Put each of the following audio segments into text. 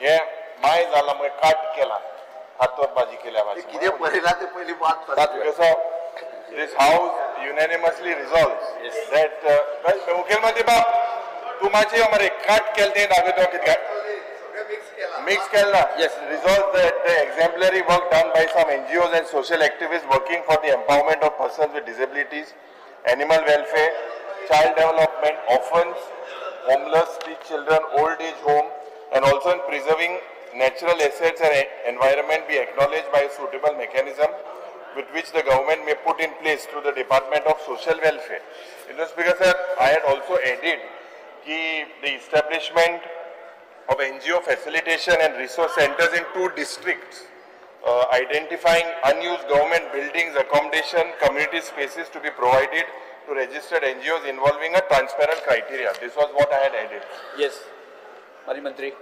Hey my जाला मग काट केला हातवर भाजी केल्या कितें बरयला ते पयलीं वाच. This house unanimously resolves that मुखेलमंत्री बाब तूं मातशें यो मरे काट केलें तें दाखयतो कितें मिक्स केला. Yes. Resolve that the exemplary work done by some NGOs and social activists working for the empowerment of persons with disabilities, animal welfare, child development, orphans, homeless street children, old age home, and also in preserving natural assets and environment be acknowledged by a suitable mechanism with which the government may put in place through the Department of Social Welfare. Mr. Speaker sir, I had also added the establishment of NGO facilitation and resource centers in 2 districts, identifying unused government buildings, accommodation, community spaces to be provided to registered NGOs involving a transparent criteria. This was what I had added. Yes, Mani Mantri.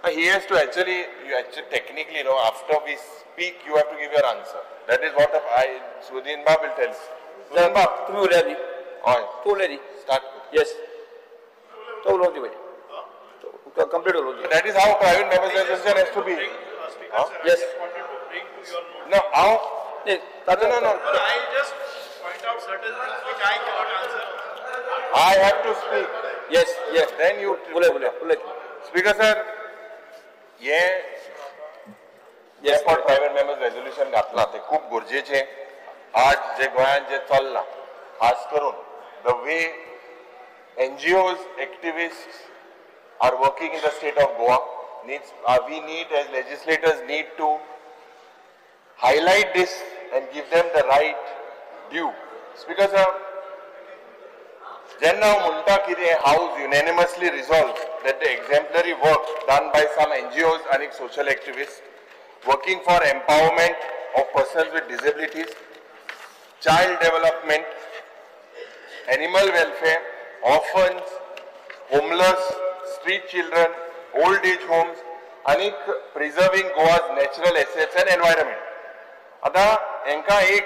He has to actually, you actually technically, you know, after we speak, you have to give your answer. That is what I, Sudin Bab will tell. Sudin Bab. तुम्ही उलया न्ही. हय. तूं उलय न्ही. Start. Yes. तो उलोवंक दी पयलीं. Complete उलोवंक दी. That is how private members association has to be. Speaker, sir, Yes. I just wanted to bring to your notice. No, how? No, no, no. I just point out certain things which I cannot answer. I have to speak. Yes, yes. Then you. उलय, उलय, उलय. Speaker sir, ये Yes. For private members resolution घातला ते खूप गरजेचे. आज जे गोंयांत जे चल्ला खास करून the way NGOs, activists are working in the state of Goa needs, we need as legislators need to highlight this and give them the right due. Speaker sir, जेन्ना हांव म्हणटा कितें house unanimously resolve that the exemplary work done by some NGOs आनी social activists working for empowerment of persons with disabilities, child development, animal welfare, orphans, homeless, street children, old age homes, and preserving Goa's natural assets and environment. आता हेंका एक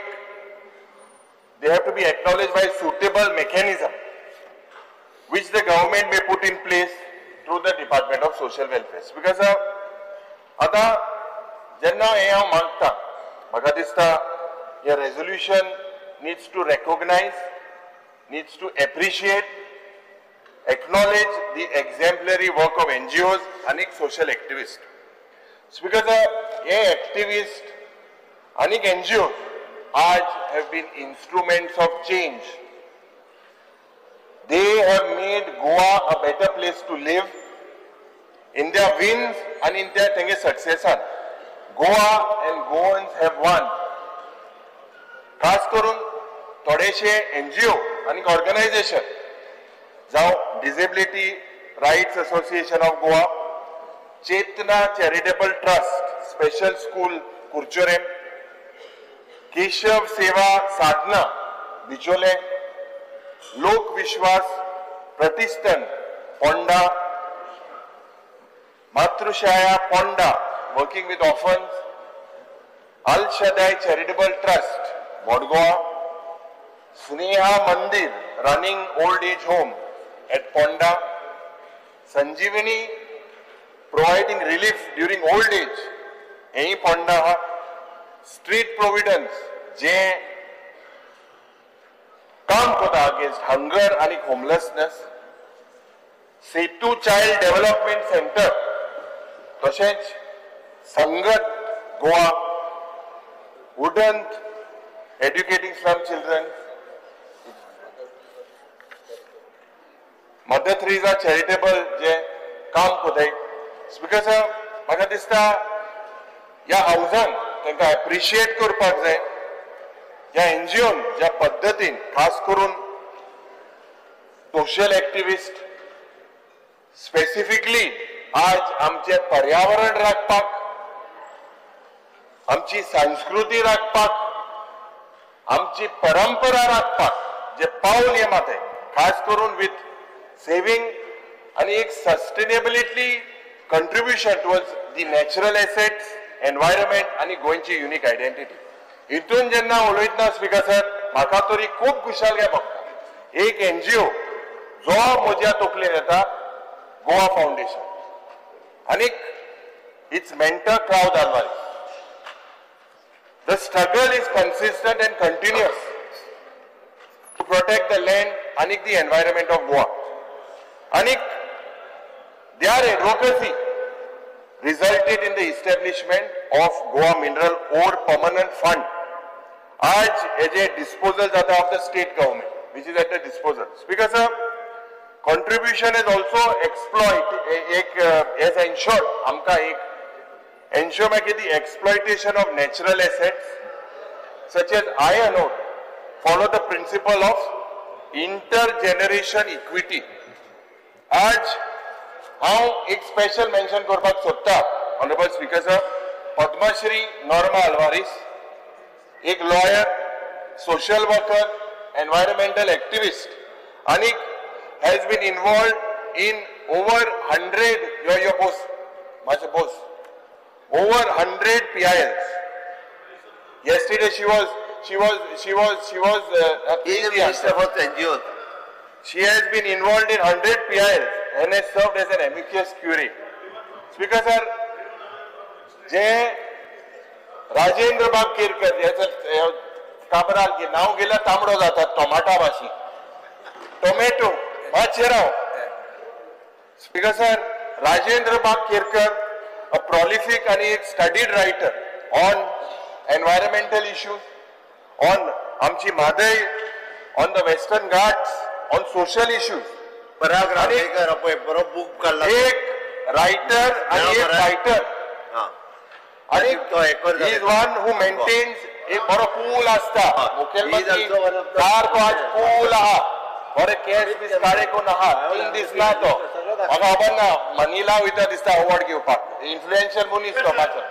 they have to be acknowledged by suitable mechanism which the government may put in place through the Department of Social Welfare. Because आता जेन्ना हें हांव मागता म्हाका दिसता हे resolution needs to recognize, needs to appreciate, acknowledge the exemplary work of NGOs and social activists. Because hey activist आनी NGOs आज have been instruments of change. They have made Goa a better place to live in their wins and in their तेंगे सक्सेसान. Goa and Goans have won. खास करून थोडेशे NGO आनी organisation जावं Disability Rights Association of Goa, Chetna Charitable Trust, Special School Curchorem, Keshav Seva Sadhana Bicholim, Lok Vishwas Pratishthan Ponda, Matruchhaya Ponda working with orphans, Al Shaddai Charitable Trust Modgoa, Sneha Mandir running old age home at Ponda, Sanjeevani providing relief during old age हेंय पोंडा आहा, street प्रोविडन्स जे काम करता against hunger आनी homelessness, Setu Child Development Centre, तशेंच Sangat Goa, Udant educating slum children, Mother Teresa Charitable जे काम करताय. Speaker sir म्हाका दिसता ह्या हावजान तांकां एप्रिशिएट करपाक जाय. ह्या एनजीओन ज्या पद्दतीन खास करून सोशल एक्टिविस्ट स्पेसिफिकली आज आमचें पर्यावरण राखपाक, आमची संस्कृती राखपाक, आमची परंपरा राखपाक जे पावल हे माते खास करून विथ सेविंग आनी एक sustainability contribution towards the natural assets, environment आनी गोंयची युनिक आयडेंटिटी. हितून जेन्ना उलयतना स्पीकर सर म्हाका तरी खूब खुशालकाय भोगता. एक एनजीओ जो म्हज्या तकलेन येता गोवा फावंडेशन, आनीक Its mentor Claude Alvares. The struggle is consistent and continuous to protect the land and the environment of Goa. And their advocacy resulted in the establishment of Goa Mineral Ore Permanent Fund. Aaj as a disposal jata of the state government, which is at the disposal. Speaker sir, contribution is also exploit ek as ensured amka ek ensure make the exploitation of natural assets such as iron ore follow the principle of intergeneration equity. Aaj हांव एक special mention करपाक सोदता honourable speaker sir, Padmashri Norma Alvares, एक lawyer, social worker, environmental activist आनी has been involved in over 100 your boss मातशें Bose over 100 PILs. Yesterday she was He is the minister for NGOs. She has been involved in 100 PILs and has served as an amicus curiae. Speaker sir, जे राजेंद्र बाब केरकर याचा काबराल की नाव गेला तांबडो जाता टोमाटा भाशी tomato मातशें राव. Speaker sir, Rajendra बाब Kerkar, a prolific and a studied writer on environmental issues, on आमची Mhadei, on the Western Ghats, on social issues. Parag Ramekar पळय बरो बूक काडला. एक रायटर आणि एक फायटर आणि he is one who maintains एक बरो कूल आसता. मुखेलमंत्री सारको आज कूल आहा, बरे केस बीस काळे करून आहा, 3 दीस ना तो म्हाका खबर ना मनीला वयता दिसता अवॉर्ड घेवपाक, इन्फ्लुएन्शियल मनीस तो मातसो.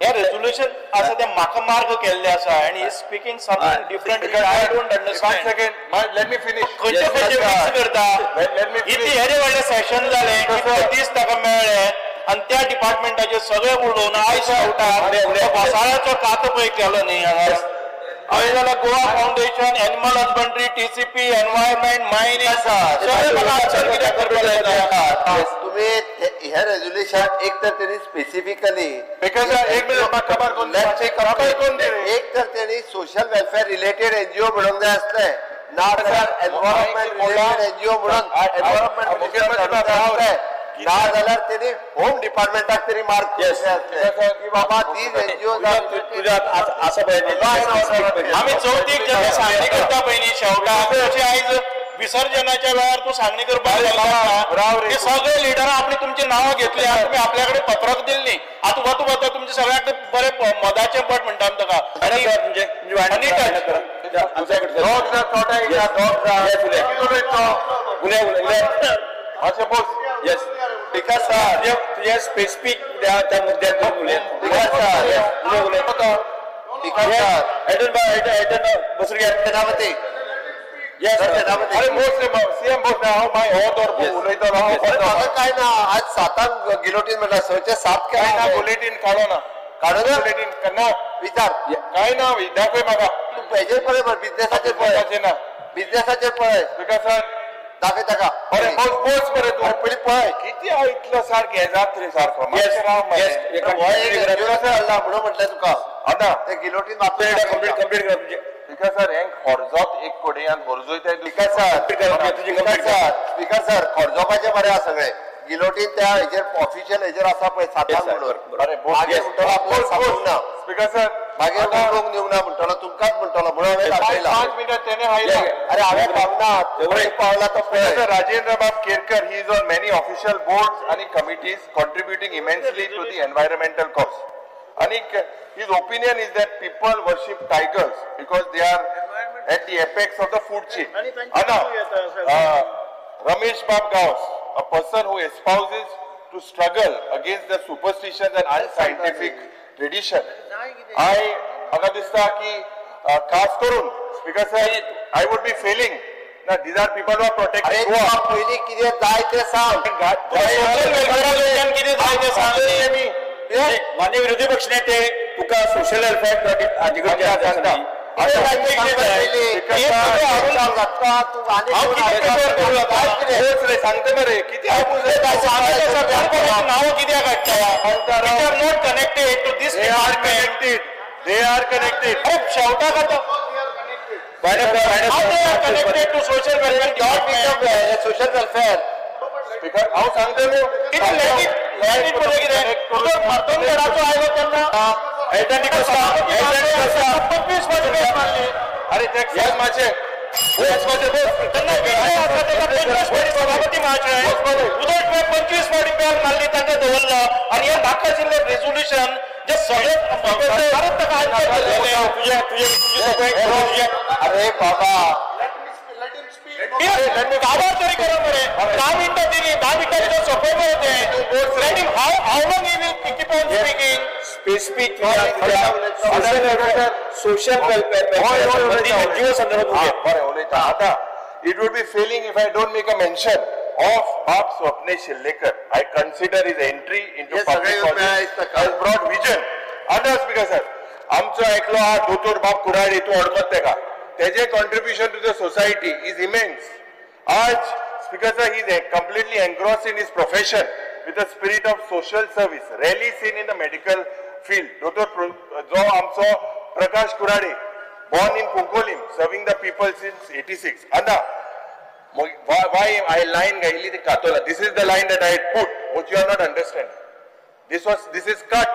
हे रेजोल्युशन आसा ते म्हाका मार्क केल्ले आसा आनी he speaking something different which I don't understand. One second, let me finish. खंयचे खंयचे मिक्स करता. इतले हेरे व्हडले सेशन जाले, इतले दीस ताका मेळ्ळे आनी त्या डिपार्टमेंटाचे सगळे उलोवन आयज शेवटाक घोसाळ्याचो कातो पळय केलो न्ही हांगा. हांवें जाल्यार Goa foundation, animal husbandry, TCP, environment, mining सगळे म्हाका आन्सर कित्याक करपाक जाय. तुम्ही हे रेजोल्युशन एक तर त्यांनी स्पेसिफिकली एक मिनिट खबर कोण एक तर त्यांनी सोशल वेलफेअर रिलेटेड एनजीओ म्हणूंक जाय आसले, ना जाल्यार एनवायरमेंट रिलेटेड एनजीओ म्हणून एनवायरमेंट आसले, ना जाल्यार त्यांनी होम डिपार्टमेंटाक तरी मार्क जाय आसले की बाबा these NGO. आमी चवथीक जेन्ना सांगणी करता पळय न्ही शेवटाक, अशी आयज विसर्जनाच्या वेळार तूं सांगणी करपाक लागला. सगळे लिडरां आपली तुमची नांवां घेतली, तुमी आपल्या कडेन पत्रक दिल्ली, आतां वता वता तुमचे सगळ्याक बरे मदाचें पट म्हणटा आमी ताका. तुझ्या स्पेसिफीक त्या मुद्द्यार बसून घ्या. अरे सीएम बोस हांव मागीर हो तर उलयतलो. म्हाका काय ना आज सातांक गिलोटीन म्हणटा, 6चे 7 काय ना बुलेटीन काडो ना, काडो ना बुलेटीन ना विचार काय ना दाखय म्हाका. तूं हेजेर पळय, बिजनेसाचेर पळय ना, बिजनेसाचेर पळय. स्पीकर सर दाखय ताका. बरें बोस बोस मरे तूं पयलीं पळय कितें हांव इतलो सारकें हें जात रे सारको. म्हणून म्हटलें तुका आतां ते गिलोटीन कंप्लीट कंप्लीट कर तुजें. स्पीकर सर, हेंक खर्जोत एक कडेन खर्जोयताय. स्पीकर सर, स्पीकर सर, खर्जोपाचें बरें आसा सगळें. गिलोटीन त्या हेजेर ऑफिशियल हेजेर आसा पळय सातांक म्हणून. मागीर म्हणटलो आपल्याक सांगूंक ना. स्पीकर सर, मागीर उलोवंक दिवंक ना म्हणटलो, तुमकांच म्हणटलो म्हणून हांवें दाखयला. 5 मिनटां तेणें हायला. अरे हांवें पावना, पावला तो पळय. Rajendra Bab Kerkar, he is on many official boards आनी committees contributing immensely to the environmental cause. And his opinion is that people worship tigers because they are at the apex of the food chain. Anna, Ramesh Bab Gawas, a person who espouses to struggle against the superstitions and unscientific tradition. I, म्हाका दिसता की खास करून speaker sir, I would be failing. Now, these are people who are protecting Goa. पयलीं कितें जाय तें सांग. सोशल वेलफेअरा कितें जाय तें सांग. मान्य विरोधी पक्ष नेते, तुका सोशल वेलफेअर. सांगते मरे किती नाव कित्याक काडटा? Are not connected to this department. They are connected. शेवटाक आतां How they are connected to social welfare department? Social welfare. Speaker, हांव सांगते न्हू. कितें लॅटीन पळय कितें मातोंडकराचो आयलो तेन्ना 25 फावटी बेल मारली. अरे ते मातशें तेन्ना विजय आसा तेका 25 फावटी सभापती महाशय उदक 25 फावटी बेल मारली तांकां दवरलो आनी हें नाका आशिल्लें रेजोल्युशन जे सगळे सरकारान ताका आन्सर दिलें. अरे बाबा काबार तरी करा मरे. 10 मिनटां दिली, 10 मिनटां भितर सोंपय मरे तें. Let him how long he will keep on speaking. Specific social welfare NGO संदर्भात बरें उलयता. आतां it would be failing if I don't make a mention of Bab Swapnesh Shillekar. I consider his entry into public office has brought vision. आतां speaker sir, आमचो एकलो आहा दोतोर बाब कुराडे, तूं अडकत तेका. तेजे contribution to the society is immense. आज speaker sir, he is completely engrossed in his profession with a spirit of social service, rarely seen in the medical field. दोतोर जो आमचो Prakash Kurade, born in Cuncolim, serving the people since 86. आतां why I line गायली ती कातोला. This is the line that I had put, which you are not understanding. This is cut.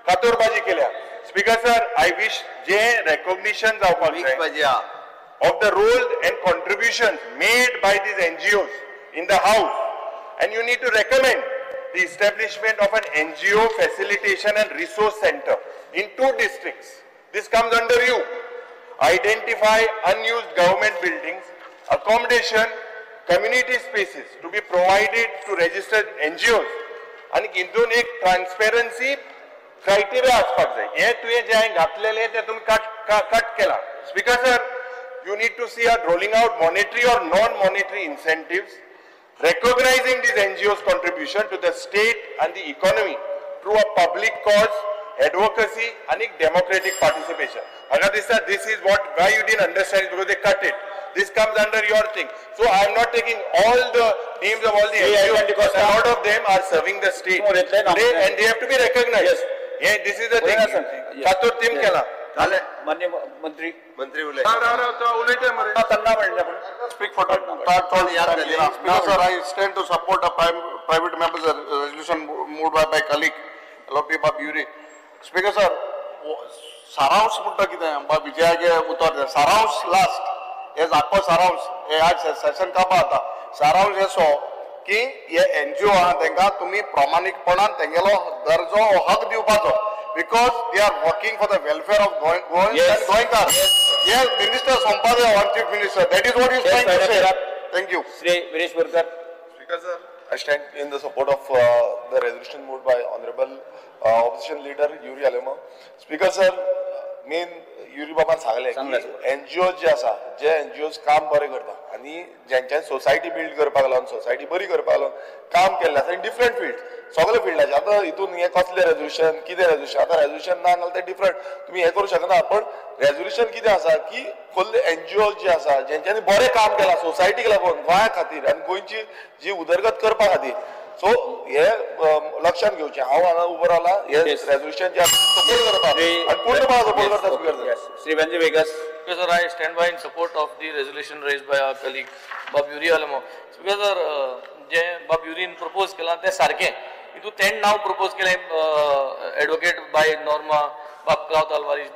कातोरबाजी केल्या. Speaker sir, I wish J recognition जावपाक जाय of the role and contributions made by these NGOs in the house, and you need to recommend the establishment of an NGO facilitation and resource center in 2 districts. This comes under you. Identify unused government buildings, accommodation, community spaces to be provided to registered NGOs. आणि हितून एक transparency criteria आसपाक जाय. हे तुवें जे हांवें घातलेले ते तुमी कट केला. Speaker sir, you need to see a rolling out monetary or non monetary incentives, recognizing these NGOs contribution to the state and the economy through a public cause, advocacy and democratic participation. म्हाका दिसता this is what why you didn't understand because they cut it. This comes under your thing. So I am not taking all the names of all the NGOs because a lot of them are serving the state today and they have to be recognized. Yes. Yeah, this is the thing. Kator team केला. मान्य मंत्री मंत्री उलय. त्यांना म्हणलं आपण. Speak for third time. Sir, I stand to support a private members resolution moved by my colleague LOP Bab Yuri. Speaker sir, सारांश म्हणटा कितें बाब विजयागे उतर दिलें. सारांश लास्ट हे आख्खो सारांश हे आज सेशन काबा जाता. सारांश असो की हे एनजीओ आहा तांकां तुमी प्रामाणीकपणान तेंगेलो दर्जो हक दिवपाचो, because they are working for the welfare of Goa and Goenkar. Yes, minister Sampade or chief minister, that is what he is trying to say. Thank you. Shri Viresh Borkar. Speaker sir, I stand in the support of the resolution moved by Honorable Opposition Leader Yuri Alemao. Speaker sir, main Yuri बाबान सांगलें की NGO जे आसा, जे NGOs काम बरें करता आनी जेंच्यान society build करपाक लागून, सोसायटी बरी करपाक लागून काम केल्लें आसा इन डिफरंट फिल्ड, सगळे फिल्डाचे. आतां हितून हें कसलें रेजोल्युशन, कितें रेजोल्युशन, आतां रेजोल्युशन ना जाल्यार तें डिफरंट तुमी हें करूं शकना. पण रेजोल्युशन कितें आसा की कसले एनजीओ जे आसा जेंच्यांनी बरें काम केलां सोसायटीक लागून, गोंया खातीर आनी गोंयची जी उदरगत करपा खातीर, सो हे लक्षात घेवचें. हांव हांगा उबो रावला हे रेजोल्युशन जे सपोर्ट करता आनी पूर्णपणान सपोर्ट करता. Speaker sir. Shri Venzy Viegas. Speaker sir, I stand by in support of the resolution raised by our colleague Bab Yuri Alemao. Speaker sir, J Bob Urine propose केलां तें सारकें. हितून तेणें नांव propose केलें एडवोकेट बाय Norma, बाब क्लावद आल्वारीस,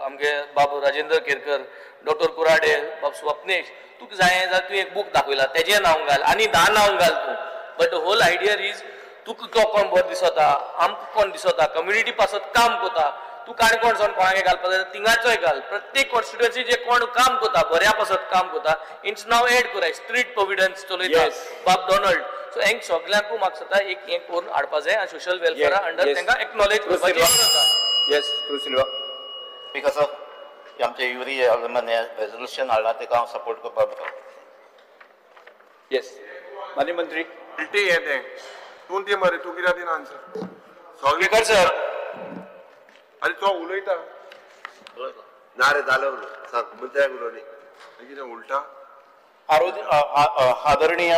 आमगे बाब राजेंद्र केरकर, डॉक्टर कुराडे, बाब स्वप्नेश. तुका जाय जाल्यार तुवें एक बूक दाखयला तेजें नांव घाल आनी 10 नांव घाल तूं. But the whole idea is तुका कोण बरो दिसता, आमकां कोण दिसता, कम्युनिटी पासत काम करता. तूं काणकोण सावन कोणाक घालपाक जाय तिंगाचोय घाल. प्रत्येक कॉन्स्टिट्युएन्सी जे कोण काम करता बऱ्या पासत काम करता इंच नांव एड कराय. स्ट्रीट प्रोविडन्स चलयता बाब डॉनल्ड. सो हेंक सगल्यांकूय म्हाका दिसता एक हें करून हाडपा जाय आनी सोशल वेलफेअरा अंडर तांकां एक्नॉलेज करपाची गरज आसा. Yes, Cruz Silva. Speaker sir, आमचे युरी रेजोल्युशन हाडला तेका हांव सपोर्ट करपाक. येस, माननीय मंत्री. हें तें तूं ती मरे, तूं कित्याक दिना आन्सर? स्पीकर सर, अरे तो उलयता. ना रे जालें सांग मंत्र्याक उलोवनी कितें उलटा. आदरणीय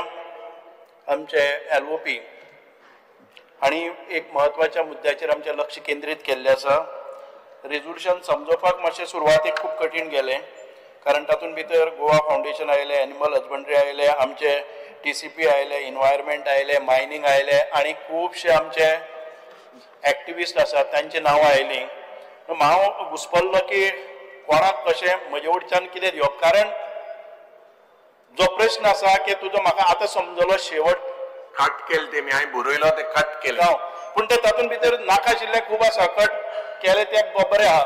आमचे LOP हांणी एक म्हत्वाच्या मुद्द्याचेर आमचें लक्ष केंद्रीत केल्लें आसा. रेजोल्युशन समजोवपाक मातशें सुरवातेक खूब कठीण गेलें, कारण तातूंत भितर गोवा फावंडेशन आयलें, एनिमल हजबंड्री आयलें, आमचे TCP आयले, इनवायरमेंट आयले, मायनींग आयले आनी खुबशे आमचे एक्टिविस्ट आसात तांची नांवां आयलीं. हांव घुसपल्लो की कोणाक कशें म्हजे वटच्यान कितें दिवप, कारण जो प्रश्न आसा की तुजो म्हाका आतां समजलो शेवट कट केले ते मी हांवें बरयलो ते कट केले, पूण ते तातूंत भितर नाका आशिल्लें खूब आसा, कट केले ते बरें आहा,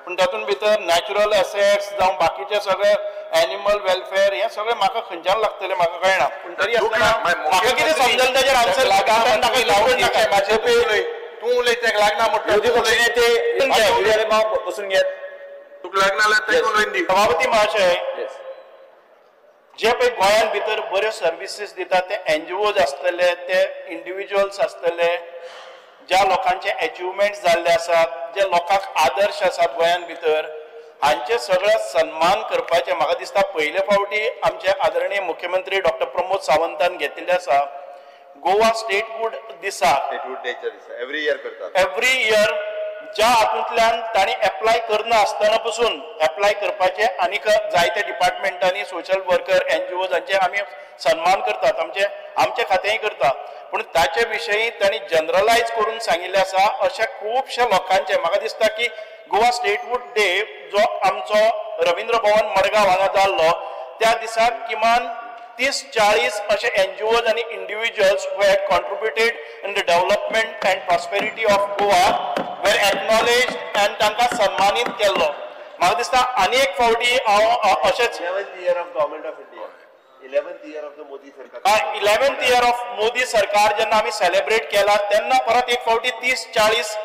पूण तातूंत भितर नॅचरल एसेट्स जावं बाकीचे सगळे एनिमल वेलफेअर हें सगळें म्हाका खंयच्यान लागतलें म्हाका कळना. पूण तरी आसतना म्हाका कितें समजलें ताजेर आन्सर लागना. तूं उलयता तेका लागना म्हटलं बसून घेत तुका लागना जाल्यार तेका उलोवन दी. सभापती महाशय, जे पळय गोंयांत भितर बऱ्यो सर्विसीस दितात ते NGOs आसतले, ते इंडिविज्युअल्स आसतले, ज्या लोकांचे एचिवमेंट्स जाल्ले आसात, जे लोकांक आदर्श आसात गोंयांत भितर, हांचे सगळे सन्मान करपाचे म्हाका दिसता पयले फावटी आमचे आदरणीय मुख्यमंत्री डॉक्टर प्रमोद सावंतान घेतिल्ले आसा. गोवा स्टेटहूड दिसा एवरी इयर करतात, एवरी इयर ज्या हातूंतल्यान तांणी एप्लाय करना आसतना पसून एप्लाय करपाचे आनीक जायते डिपार्टमेंटांनी सोशल वर्कर NGOs हांचे आमी सन्मान करतात, आमचे आमचे खातेंय करता, पूण ताचे विशयी तांणी जनरलायज करून सांगिल्लें आसा. अशा खुबश्या लोकांचे म्हाका दिसता की गोवा स्टेटहूड डे जो आमचो रवींद्र भवन मडगांव हांगा जाल्लो त्या दिसाक किमान 30-40 अशे NGOs आनी individuals who had contributed in the development and prosperity of Goa were acknowledged and तांकां सन्मानीत केल्लो. म्हाका दिसता आनी एक फावटी हांव अशेंच 11th year of government of India, 11th year of the Modi सरकार, 11th year of Modi सरकार जेन्ना आमी सेलिब्रेट केला तेन्ना परत एक फावटी 30-40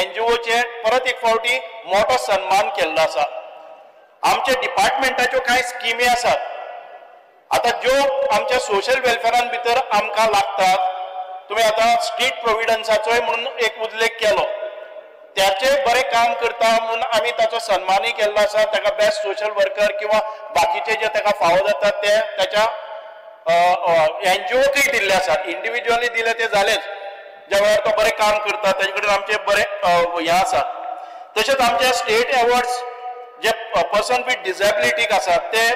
NGOचे परत एक फावटी मोठो सन्मान केल्लो आसा. आमच्या डिपार्टमेंटाच्यो कांय स्किमी आसात आतां ज्यो आमच्या सोशल वेलफेरान भितर आमकां लागतात. तुमी आतां स्ट्रीट प्रोविडन्साचोय म्हणून एक उल्लेख केलो, त्याचे बरें काम करता म्हणून आमी ताचो सन्मानूय केल्लो आसा. ताका बेस्ट सोशल वर्कर किंवा बाकीचे जे ताका फावो जातात ते ताच्या NGOकय दिल्ले आसात. इंडिविज्युअली दिले ते जालेच, ज्या वेळार तो बरें काम करता ताजे कडेन आमचे बरें हें आसा. तशेंच आमचे स्टेट एवॉर्ड्स जे पर्सन विथ डिसेबिलिटीक आसात ते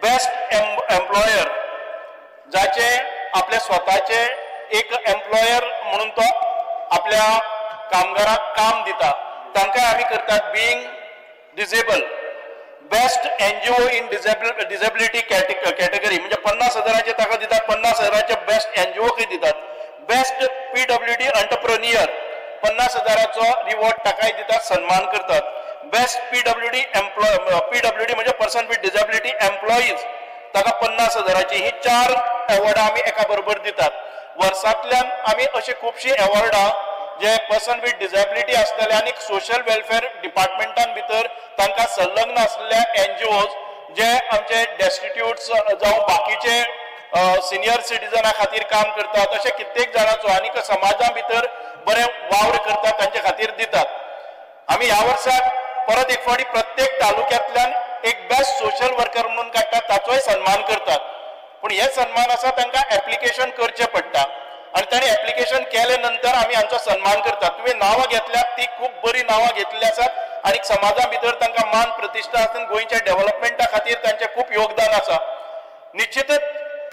बेस्ट एम्प्लॉयर, जाचे आपल्या स्वताचे एक एम्प्लॉयर म्हणून तो आपल्या कामगाराक काम दिता तांकां आमी करतात being disable. Best NGO in disability category म्हणजे 50,000 ताका दितात, 50,000 बेस्ट NGOकय दितात. बेस्ट PWD entrepreneur 50,000 reward ताकाय दितात, सन्मान करतात. बेस्ट PWD PWD म्हणजे पर्सन विथ डिसेबिलिटी एम्प्लॉईज ताका 50,000. ही 4 एवॉर्डां आमी एका बरोबर दितात. वर्सांतल्यान आमी अशी खुबशीं एवॉर्डां जे पर्सन विथ डिसेबिलिटी आसतले आनी सोशल वेलफेअर डिपार्टमेंटान भितर तांकां संलग्न आसलेल्या NGOs जे आमचे डेस्टिट्यूट्स जावं बाकीचे सिनियर सिटीजना खातीर काम करतात अशे कित्येक जाणांचो आनी समाजा भितर बरे वावर करतात तांचे खातीर दितात. आमी ह्या वर्साक परत एक फावटी प्रत्येक तालुक्यांतल्यान एक बेस्ट सोशल वर्कर म्हणून काडटात, ताचोय सन्मान करतात. पूण हे सन्मान आसा तांकां एप्लिकेशन करचें पडटा आनी तांणी एप्लिकेशन केले नंतर आमी हांचो सन्मान करतात. तुवें नांवां घेतल्यात ती खूब बरी नांवां घेतलेली आसात आनी समाजा भितर तांकां मान प्रतिश्ठा आसा, गोंयच्या डेव्हलपमेंटा खातीर तांचें खूब योगदान आसा. निश्चितच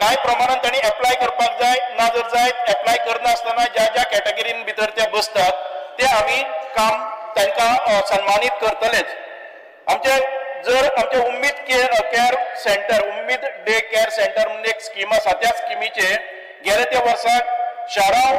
कांय प्रमाणान तांणी एप्लाय करपाक जाय, ना जर जाय एप्लाय करनासतना ज्या ज्या कॅटेगरीन भितर ते बसतात ते आमी काम तांकां सन्मानीत करतलेच. आमचे जर आमचे Umeed care centre, Umeed day care centre म्हणून एक स्कीम आसा, त्या स्किमीचे गेले त्या वर्साक शाराव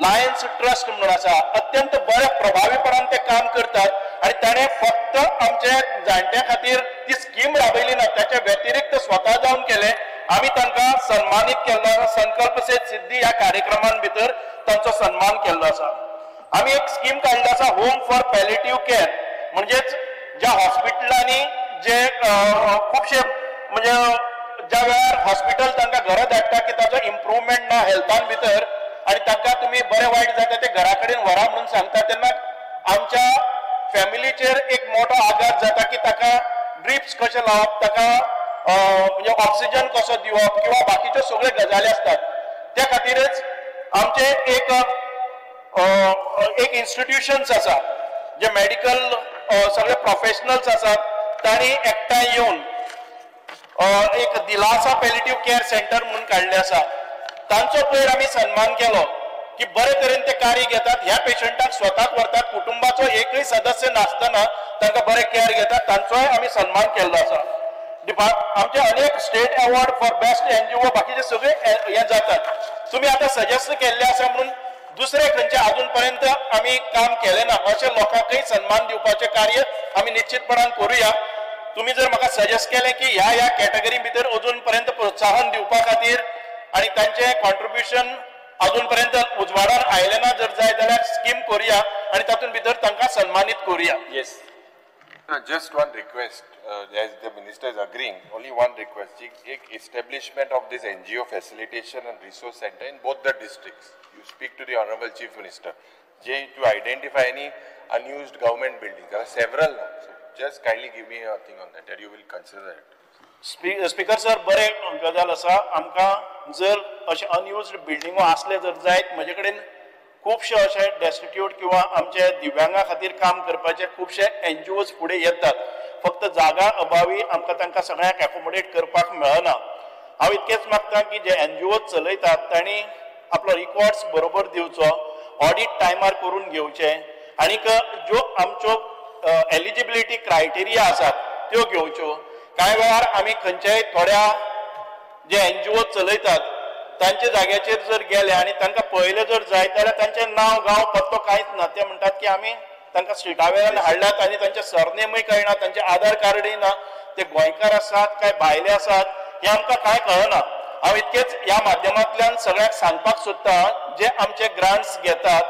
लायन्स ट्रस्ट म्हणून आसा, अत्यंत बऱ्या प्रभावीपणान ते काम करतात आनी ताणें फक्त आमच्या जाणट्या खातीर ती स्कीम राबयली ना, ताच्या व्यतिरिक्त स्वता जावन केलें. आमी तांकां सन्मानीत केल्लो, संकल्प से सिद्धी ह्या कार्यक्रमान भितर तांचो सन्मान केल्लो आसा. आमी एक स्कीम काडली आसा होम फॉर पॅलेटिव्ह केअर, म्हणजेच ज्या हॉस्पिटलांनी जे खुबशे म्हणजे ज्या वेळार हॉस्पिटल तांकां घरा धाडटा की ताचो इम्प्रुवमेंट ना हेल्थान भितर आनी तांकां तुमी बरें वायट जाता ते घरा कडेन व्हरा म्हणून सांगता, तेन्ना आमच्या फॅमिलीचेर एक मोठो आघात जाता की ताका ड्रिप्स कशें लावप, ताका म्हणजे ऑक्सिजन कसो दिवप किंवा बाकीच्यो सगळ्यो गजाली आसतात. त्या खातीरच आमचे एक एक इन्स्टिट्युशन्स आसा जे मेडिकल सगळे प्रोफेशनल्स आसात तांणी एकठांय येवन एक दिलासा पॅलिटिव्ह केअर सेंटर म्हणून काडले आसा. तांचो पयर आमी सन्मान केलो की बरे तरेन ते कार्य घेतात, ह्या पेशंटाक स्वताक व्हरतात, कुटुंबाचो एकूय सदस्य नासतना तांकां बरे केअर घेतात, तांचोय आमी सन्मान केल्लो आसा. आमचे अनेक state award for best NGO बाकीचे सगळे हे जातात. तुमी आतां सजेस्ट केल्ले आसा म्हणून दुसरे खंयचे अजून पर्यंत आमी काम केलें ना अशे लोकांकय सन्मान दिवपाचें कार्य आमी निश्चितपणान करुया. तुमी जर म्हाका सजेस्ट केलें की ह्या ह्या कॅटेगरी भितर अजून पर्यंत प्रोत्साहन दिवपा खातीर आनी तांचें कॉन्ट्रिब्युशन अजून पर्यंत उजवाडान आयलें ना जर जाय जाल्यार स्कीम करुया आनी तातूंत भितर तांकां सन्मानीत करुया. Yes. Just one request, as the minister is agreeing, only one request, establishment of this NGO facilitation and resource center in both the districts. You speak to the Honorable Chief Minister, to identify any unused government buildings. There are several now. So just kindly give me a thing on that, that you will consider it. Speaker sir, बरें गजाल आसा. आमकां जर अशें अनयुज्ड बिल्डिंगो आसले जर जायत, म्हजे कडेन खुबशे अशे डेस्टिट्यूट किंवा आमचे दिव्यांगा खातीर काम करपाचे खुबशे एनजीओज फुडें येतात. फक्त जागा अभावी आमकां तांकां सगळ्यांक एकोमोडेट करपाक मेळना. हांव इतकेंच मागता की जे एनजीओ चलयतात तांणी आपलो रिकॉर्ड्स बरोबर दिवचो, ऑडीट टायमार करून घेवचे आनीक ज्यो आमच्यो एलिजिबिलिटी क्रायटेरिया आसात त्यो घेवच्यो. कांय वेळार आमी खंयच्याय थोड्या जे एनजीओ चलयतात तांच्या जाग्याचेर जर गेले आनी तांकां पळयलें जर जायत जाल्यार तांचें नांव गांव पत्तो कांयच ना. ते म्हणटात की आमी तांकां स्ट्रिटा वेल्यान हाडल्यात आनी तांचें सरनेमूय कळना, तांचें आधार कार्डूय ना, ते गोंयकार आसात काय भायले आसात हें आमकां कांय कळना. हांव इतकेंच ह्या माध्यमांतल्यान सगळ्यांक सांगपाक सोदता, जे आमचे ग्रांट्स घेतात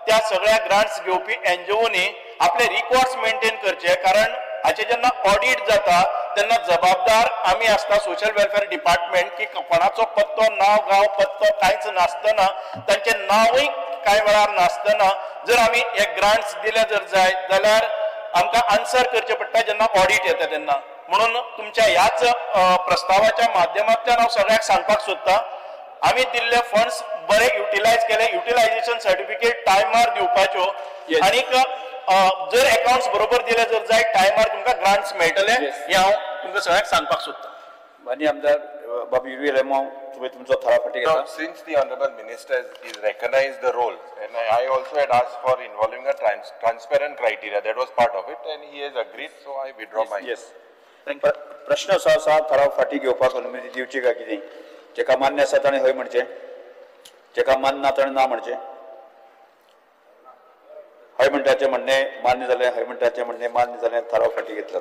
त्या सगळ्या ग्रांट्स घेवपी एनजीओनी आपले रिकॉर्ड्स मेंटेन करचे, कारण हाचे जेन्ना ऑडीट जाता तेन्ना जबाबदार आमी आसता सोशल वेलफेअर डिपार्टमेंट की कोणाचो पत्तो नांव गांव पत्तो कांयच नासतना, तांचें नांवूय कांय वेळार नासतना जर आमी हे ग्रांट्स दिले जर जाय जाल्यार आमकां आन्सर करचें पडटा जेन्ना ऑडीट येता तेन्ना. म्हणून तुमच्या ह्याच प्रस्तावाच्या माध्यमांतल्यान हांव सगळ्यांक सांगपाक सोदता, आमी दिल्ले फंड्स बरे युटिलायज केले, युटिलायजेशन सर्टिफिकेट टायमार दिवपाच्यो आनीक जर अकाउंट्स बरोबर दिले जर जाय टायमार तुमकां ग्रांट्स मेळटले हें हांव तुमकां सगळ्यांक सांगपाक सोदता. माननीय आमदार बाब युरी आलेमांव, तुमी तुमचो थराव फाटीं घेता. Since the Honorable Minister is recognized the role, and I also had asked for involving a transparent criteria, that was part of it, and he has agreed, so I withdraw my. Yes. प्रश्न असो आसा, थराव फाटीं घेवपाक अनुमती दिवची काय कितें? जेका मान्य आसा ताणें हय म्हणचें, जेका मानना ताणें ना म्हणचें. हय म्हणटाचें म्हणणें मान्य जालें, हय म्हणटाचें म्हणणें मान्य जालें, थाराव फाटीं घेतला.